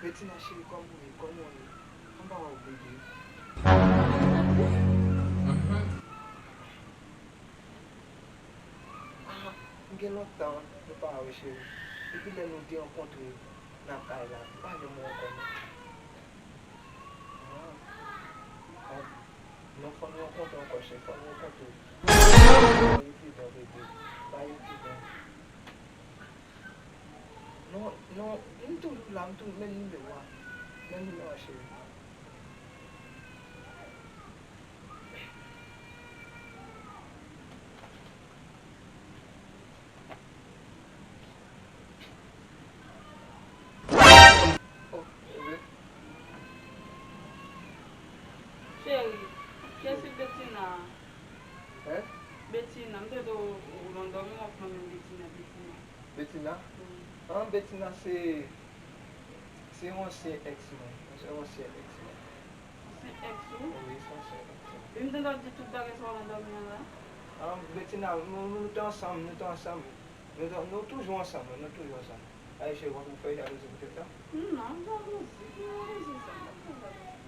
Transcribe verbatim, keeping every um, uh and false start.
Betina cheri, kòman w ye? Kòman w ye? Anba w, bebe. Ah, m gen lontan nou pa wè, cheri. Depi lè nou te rankontre nan kay la, m pa janm wè w ankò, non. Ah, ah, non, fò nou rankontre ankò, cheri, fò nou rankontre. Ba yo pidan, bebe, ba yo pidan. Non, non, m toujou la, m toujou menm nimewo a. Menm nimewo a, cheri. Oh, bebe. Cheri, kiyès se Betina a? Hein? Betina, m tande w nan dòmi, w ap mande Betina, Betina. Betina? Wi. Ah, Betina se, se yon ansyen ex mwen. Se yon ansyen ex mwen. Ansyen ex ou? Wi, se ansyen ex mwen. Epi m tande w ap di tout bagay sa w nan dòmi an la? Ah, Betina, nou, nou te ansanm, nou te ansanm. Nou, nou toujou ansanm, nou toujou ansanm. Ay, cheri, w ap fè jalouzi poutèt sa? Non, jalouzi, ki jalouzi sa? M pa fè jalouzi.